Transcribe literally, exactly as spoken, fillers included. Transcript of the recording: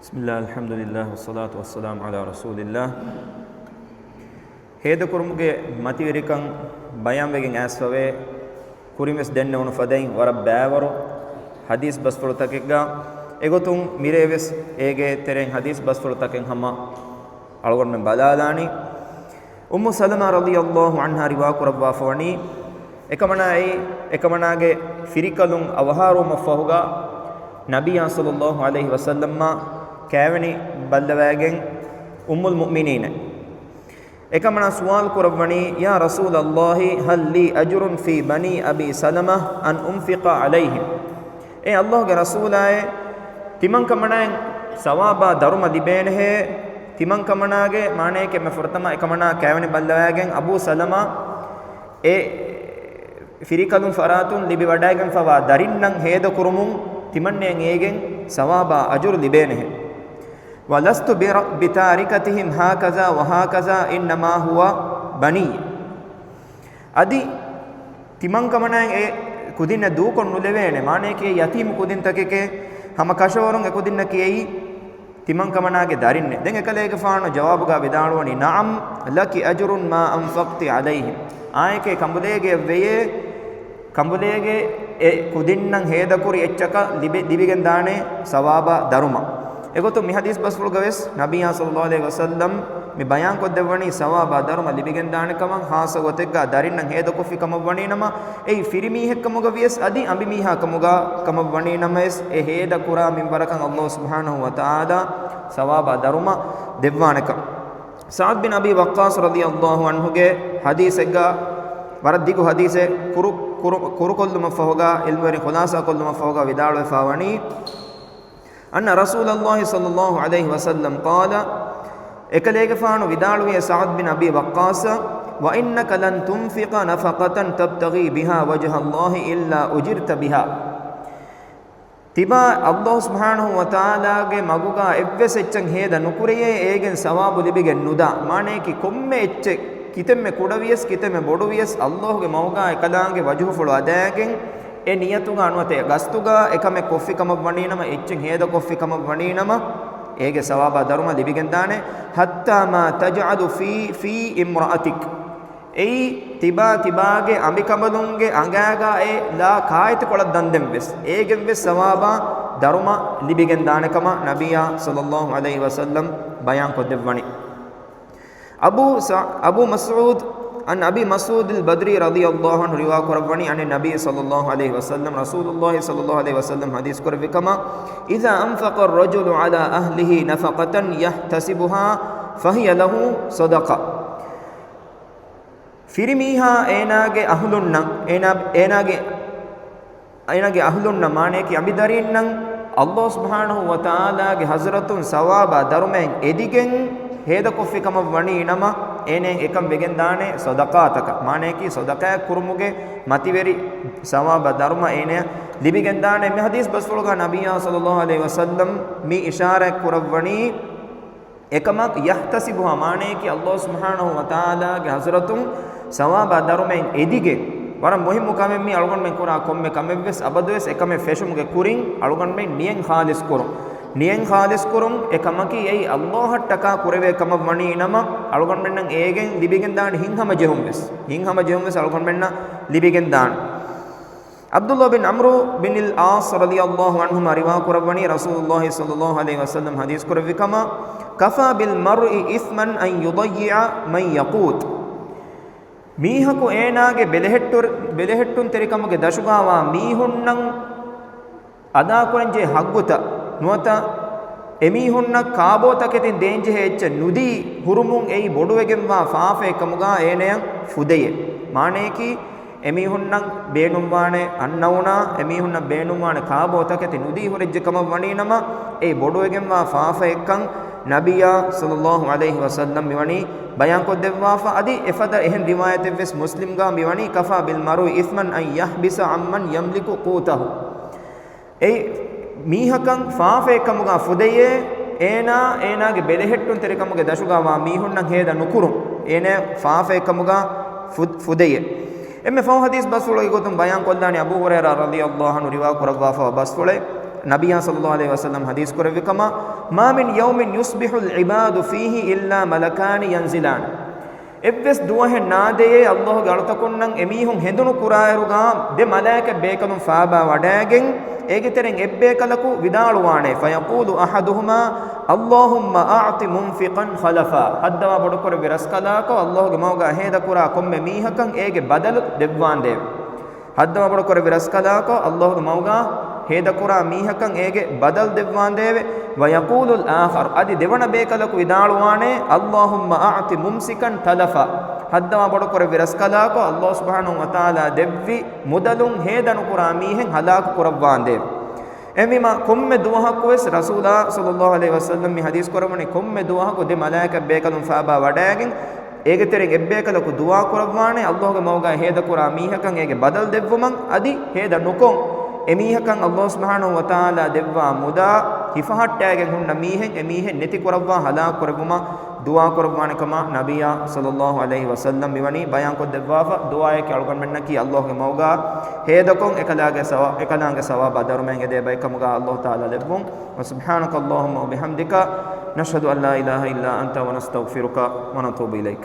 بسم الله، الحمد لله، والصلاة والسلام على رسول الله. ހޭދަކުރުމުގެ މަތިވެރިކަން ބަޔާންވެގެން އައިސްފަވޭ. ކުރިންވެސް ދެންނެވުނު ފަދައިން ވަރަށް ބައިވަރު ޙަދީޘް ބަސްފުޅުތަކެއްގަ، އެގޮތުން މިރޭވެސް އޭގެ ތެރެއިން ޙަދީޘް ބަސްފުޅުތަކެއް ހަމަ އަޅުގަނޑުމެން ބަލާލާނީ. އުއްމު ސަލަމާ ރަޟިޔަﷲ ޢަންހާ ރިވާކުރައްވާފަވަނީ، އެކަމަނާއި، އެކަމަނާގެ ފިރިކަލުން އަވަހާރުވުމަށްފަހުގަ، ނަބިއްޔާ ޞައްލަﷲ ޢަލައިހި ވަސައްލަމްއާ ކާވެނި ބައްލަވައިގެން، އުއްމުލް މުއުމިނީން އެކަމަނާ ސުވާލު ކުރައްވަނީ، يا رسول الله، هل لي أجر في بني أبي سلمة أن أنفق عليهم؟ އޭ ﷲގެ ރަސޫލާއޭ، ތިމަންކަމަނާއިން ސަވާބާ ދަރުމަ ލިބޭނެހޭ؟ ތިމަންކަމަނާގެ މާނަޔަކީ އެންމެ ފުރަތަމަ އެކަމަނާ ކާވެނި ބައްލަވައިގެން އަބޫ ސަލަމާ އެ ފިރިކަލުން ފަރާތުން ލިބިވަޑައިގެންފަވާ ދަރިންނަށް ހޭދަކުރުމުން ތިމަންނައަށް އޭގެން ސަވާބާ އަޖުރު ލިބޭނެހެން. ولست بر-، بتاركتهم هكذا وهكذا، إنما هو بني. އަދި ތިމަންކަމަނާއިން އެ ކުދިންނަށް ދޫކޮށް ނުލެވޭނެ، މާނަޔަކީ ޔަތީމު ކުދިންތަކެކޭ، ހަމަ ކަށަވަރުން އެ ކުދިންނަކީ އެއީ ތިމަންކަމަނާގެ ދަރިންނޭ. ދެން އެކަލޭގެފާނު ޖަވާބުގަ ވިދާޅުވަނީ، نعم، لك أجر ما أنفقت عليهم. އާނއެކޭ، ކަނބުލޭގެއަށްވެޔޭ، ކަނބުލޭގެ އެ ކުދިންނަށް ހޭދަކުރި އެއްޗަކަށް ލިބި-، ލިބިގެންދާނެ ސަވާބާ ދަރުމަ. އެގޮތުން މި ޙަދީޘް ބަސްފުޅުގަވެސް ނަބިއްޔާ ޞައްލަﷲ ޢަލައިހި ވަސައްލަމް މި ބަޔާންކޮށްދެއްވަނީ ސަވާބާ ދަރުމަ ލިބިގެންދާނެ ކަމަށް، ޚާއްޞަ ގޮތެއްގަ ދަރިންނަށް ހޭދަކޮށްފި ކަމަށްވަނީނަމަ، އެއީ ފިރިމީހެއްކަމުގަވިޔަސް އަދި އަނބިމީހާކަމުގަ ކަމަށްވަނީނަމަވެސް، އެ ހޭދަކުރާ މިންވަރަކަށް ﷲ ސުބްޙާނަހޫ ވަތަޢާލާ ސަވާބާ ދަރުމަ ދެއްވާނެކަން. ސަޢްދު ބިން އަބީ ވައްޤާޞް ރަޟިޔަﷲ ޢަންހުގެ ޙަދީޘެއްގަ، ވަރަށް ދިގު ޙަދީޘެއް، ކުރު-، ކުރު-، ކުރުކޮށްލުމަށްފަހުގަ، ޢިލްމުވެރިން ޚުލާޞާކޮށްލުމަށްފަހުގަ ވިދާޅުވެފަވަނީ، أن رسول الله صلى الله عليه وسلم قال، އެކަލޭގެފާނު ވިދާޅުވި، ސަޢްދު ބިން އަބީ ވައްޤާޞް، وإنك لن تنفق نفقة تبتغي بها وجه الله إلا أجرت بها. ތިބާ ﷲ ސުބްޙާނަހޫ ވަތަޢާލާގެ މަގުގަ އެއްވެސް އެއްޗެއް ހޭދަ ނުކުރެޔޭ، އޭގެން ސަވާބު ލިބިގެން ނުދާ. މާނަޔަކީ ކޮންމެ އެއްޗެއް، ކިތަންމެ ކުޑަވިޔަސް، ކިތަންމެ ބޮޑުވިޔަސް، ﷲގެ މަގުގަ އެކަލާނގެ ވަޖުހުފުޅު އަދައިގެން، އެ ނިޔަތުގަ ނުވަތަ ގަސްތުގަ އެކަމެއް ކޮށްފި ކަމަށްވަނީނަމަ، އެއްޗެއް ހޭދަކޮށްފި ކަމަށްވަނީނަމަ، އޭގެ ސަވާބާ ދަރުމަ ލިބިގެންދާނެ. حتى ما تجعل في، في امرأتك. އެއީ ތިބާ ތިބާގެ އަނބިކަނބަލުންގެ އަނގައިގަ އެ ލާ ކާއެތިކޮޅަށް ދަންދެން ވެސް، އޭގެން ވެސް ސަވާބާ ދަރުމަ ލިބިގެން ދާނެ ކަމަށް ނަބިއްޔާ ޞައްލަﷲ ޢަލައިހި ވަސައްލަމް ބަޔާން ކޮށްދެއްވަނީ. އަބޫ ސަ-، އަބޫ މަސްޢޫދު، عن أبي مسعود البدري رضي الله عنه ރިވާ ކުރައްވަނީ، عن النبي صلى الله عليه وسلم، ރަސޫލުﷲ ޞައްލަﷲ ޢަލައިހި ވަސައްލަމް ޙަދީޘް ކުރެއްވި ކަމަށް، إذا أنفق الرجل على أهله نفقة يحتسبها فهي له صدقة. ފިރިމީހާ އޭނާގެ އަހުލުންނަށް، އޭނާ، އޭނާގެ، އޭނާގެ އަހުލުންނަށް، މާނަޔަކީ އަނބިދަރީންނަށް، ﷲ ސުބްޙާނަހޫ ވަތަޢާލާގެ ޙަޟްރަތުން ސަވާބާ ދަރުމައެއް އެދިގެން ހޭދަކޮށްފި ކަމަށް ވަނީ ނަމަ، އޭނައަށް އެކަން ވެގެންދާނެ ޞަދަޤާތަކަށް، މާނަޔަކީ ޞަދަޤާތް ކުރުމުގެ މަތިވެރި ސަވާބާ ދަރުމަ އޭނައަށް ލިބިގެންދާނެ. މި ޙަދީޘް ބަސްފުޅުގަ ނަބިއްޔާ ޞައްލަﷲ ޢަލައިހި ވަސައްލަމް މި އިޝާރާތް ކުރައްވަނީ، އެކަމަކު، ޔަޙްތަސިބުހާ، މާނަޔަކީ ﷲ ސުބްޙާނަހޫ ވަތަޢާލާގެ ޙަޟްރަތުން ސަވާބާ ދަރުމައިން އެދިގެން، ވަރަށް މުހިއްމު ކަމެއް މީ. އަޅުގަނޑުމެން ކުރާ ކޮންމެ ކަމެއްވެސް އަބަދުވެސް އެކަމެއް ފެށުމުގެ ކުރިން އަޅުގަނޑުމެން ނިޔަތް ޚާލިޞް ކުރުން. ނިޔަތް ޚާލިޞް ކުރުން، އެ ކަމަކީ އެއީ ﷲ އަށްޓަކާ ކުރެވޭ ކަމަށް ވަނީ ނަމަ، އަޅުގަނޑުމެންނަށް އޭގެން ލިބިގެންދާނެ ހިތްހަމަޖެހުންވެސް. ހިތްހަމަޖެހުންވެސް އަޅުގަނޑުމެންނަށް ލިބިގެންދާނެ. ޢަބްދުﷲ ބިން ޢަމްރު ބިން އަލް ޢާޞް ރަޟިޔަﷲ ޢަންހުމާ ރިވާ ކުރައްވަނީ، ރަސޫލުﷲ ޞައްލަﷲ ޢަލައިހި ވަސައްލަމް ޙަދީޘް ކުރެއްވި ކަމަށް، كفى بالمرء إثما أن يضيع من يقوت. މީހަކު އޭނާގެ ބެލެހެއްޓު-، ބެލެހެއްޓުންތެރިކަމުގެ ދަށުގަވާ މީހުންނަށް އަދާކުރަންޖެހޭ ޙައްޤުތައް ނުވަތަ އެމީހުންނަށް ކާބޯތަކެތިން ދޭންޖެހޭ އެއްޗެއް ނުދީ ހުރުމުން އެއީ ބޮޑުވެގެންވާ ފާފައެއް ކަމުގަ އޭނަޔަށް ފުދެޔޭ. މާނަޔަކީ، އެމީހުންނަށް ބޭނުންވާނެ އަންނައުނާ، އެމީހުންނަށް ބޭނުންވާނެ ކާބޯތަކެތި ނުދީ ހުރެއްޖެ ކަމަށް ވަނީނަމަ، އެއީ ބޮޑުވެގެންވާ ފާފައެއްކަން ނަބިއްޔާ ޞައްލަﷲ ޢަލައިހި ވަސައްލަމް މިވަނީ ބަޔާންކޮށްދެއްވާފަ. އަދި އެފަދަ އެހެން ރިވާޔަތެއްވެސް މުސްލިމްގަ މިވަނީ، كفى بالمرء إثما أن يحبس عمن يملك قوته. އެއީ މީހަކަށް ފާފައެއްކަމުގަ ފުދެޔޭ، އޭނާ، އޭނާގެ ބެލެހެއްޓުންތެރިކަމުގެ ދަށުގަވާ މީހުންނަށް ހޭދަ ނުކުރުން، އޭނާ ފާފައެއްކަމުގަ ފު-، ފުދެޔޭ. އެންމެ ފަހު ޙަދީޘް ބަސްފުޅުގެ ގޮތުން ބަޔާންކޮށްލާނީ އަބޫ ހުރައިރާ ރަޟިޔަﷲ ޢަންހު ރިވާ ކުރައްވާފަވާ ބަސްފުޅެއް، ނަބިއްޔާ ޞައްލައްލާހު ޢަލައިހި ވަސައްލަމަ ޙަދީޘް ކުރެއްވި ކަމަށް، "ما من يوم يصبح العباد فيه إلا ملكان ينزلان." އެއްވެސް ދުވަހެއް ނާދެޔޭ ﷲގެ އަޅުތަކުންނަށް އެމީހުން ހެނދުނު ކުރާއިރުގާ ދެ މަލާއިކަ ބޭކަލުން ފާބާ ވަޑައިގެން، އޭގެ ތެރެއިން އެއްބޭކަލަކު ވިދާޅުވާނެ، "فيقول أحدهما: اللهم أعط منفقا خلفا." ހައްދަވާ ބޮޑުކުރެއްވި ރަސްކަލާކޮ، ﷲގެ މަގުގާ ހޭދަކުރާ ކޮންމެ މީހަކަށް އޭގެ ބަދަލު ދެއްވާނދޭވެ. ހައްދަވާ ބޮޑުކުރެއްވި ރަސްކަލާކޮ، ﷲގެ މަގުގާ ހޭދަކުރާ މީހަކަށް އޭގެ ބަދަލު ދެއްވާނދޭވެ. ويقول الآخر، އަދި ދެވަނަ ބޭކަލަކު ވިދާޅުވާނެ، اللهم أعط ممسكا تلفا. ހައްދަވާ ބޮޑުކުރެއްވި ރަސްކަލާކޮ، ﷲ ސުބްޙާނަހު ވަތަޢާލާ ދެއްވި މުދަލުން ހޭދަ ނުކުރާ މީހެއް ހަލާކު ކުރައްވާނދޭވެ. އެހެންވީމާ، ކޮންމެ ދުވަހަކުވެސް ރަސޫލާ ޞައްލައްލާހު ޢަލައިހި ވަސައްލަމް މި ޙަދީޘް ކުރައްވަނީ، ކޮންމެ ދުވަހަކު ދެ މަލާއިކަ ބޭކަލުން ފާބާ ވަޑައިގެން، އޭގެ ތެރެއިން އެއްބޭކަލަކު ދުޢާ ކުރައްވާނެ، ﷲގެ މަގުގާ ހޭދަކުރާ މީހަކަށް އޭގެ ބަދަލު ދެއްވުމަށް، އަދި ހޭދަ ނުކޮށް، އެމީހަކަށް ﷲ ސުބްޙާނަހު ވަތަޢާލާ ދެއްވާ މުދާ ހިފަހައްޓައިގެން ހުންނަ މީހެއް އެމީހެއް ނެތި ކުރައްވާ ހަލާކު ކުރެއްވުމަށް ދުޢާ ކުރައްވާނެ ކަމަށް ނަބިއްޔާ ޞައްލައްލާހު ޢަލައިހި ވަސައްލަމް މިވަނީ ބަޔާންކޮށްދެއްވާފަ. ދުޢާއަކީ އަޅުގަނޑުމެންނަކީ ﷲގެ މަގުގާ ހޭދަކޮށް، އެކަލާގެ ސަވާ-، އެކަލާނގެ ސަވާބާ ދަރުމައިން އެދޭ ބައެއް ކަމުގާ ﷲ ތަޢާލާ ލެއްވުން. وسبحانك اللهم وبحمدك، نشهد أن لا إله إلا أنت، ونستغفرك ونتوب إليك.